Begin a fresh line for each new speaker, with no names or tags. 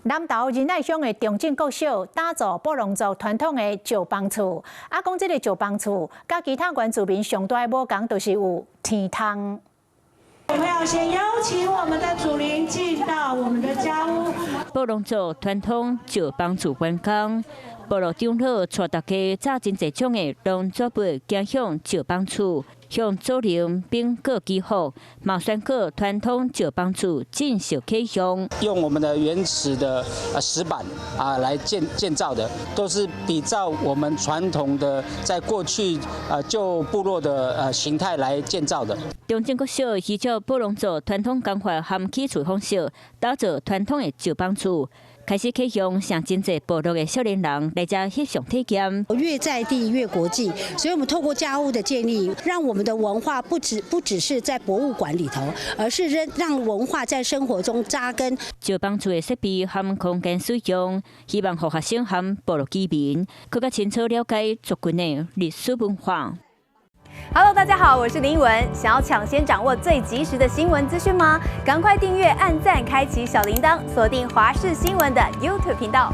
南投仁愛鄉的中正國小打造布農族傳統的石枋厝，啊，講這個石枋厝，佮其他原住民上大的無仝，就是有天窗。
我們要先邀請我們的祖靈進到我們的家屋。
布農族傳統石枋厝完工，部落長老帶大家紮真濟種的農作物，行向石枋厝，向祖靈稟告祈福，嘛宣告傳統石枋厝正式啟用。
用我們的原始的石板啊來建造的，都是比照我們傳統的在過去舊部落的形態來建造的。
中正國小依照布農族傳統工法和起厝方式，打造傳統的石枋厝。開始啟用，上真濟部落的少年人來遮翕相體驗。
越在地越國際，所以我們透過家屋的建立，讓我們的文化不只是在博物館裡頭，而是讓文化在生活中扎根。
石枋厝的設備和空間使用，希望予學生和部落居民閣較清楚了解族群的歷史文化。
Hello，大家好，我是林文。想要搶先掌握最及時的新聞資訊嗎？趕快訂閱、按讚、開啟小鈴鐺，鎖定華視新聞的 YouTube 頻道。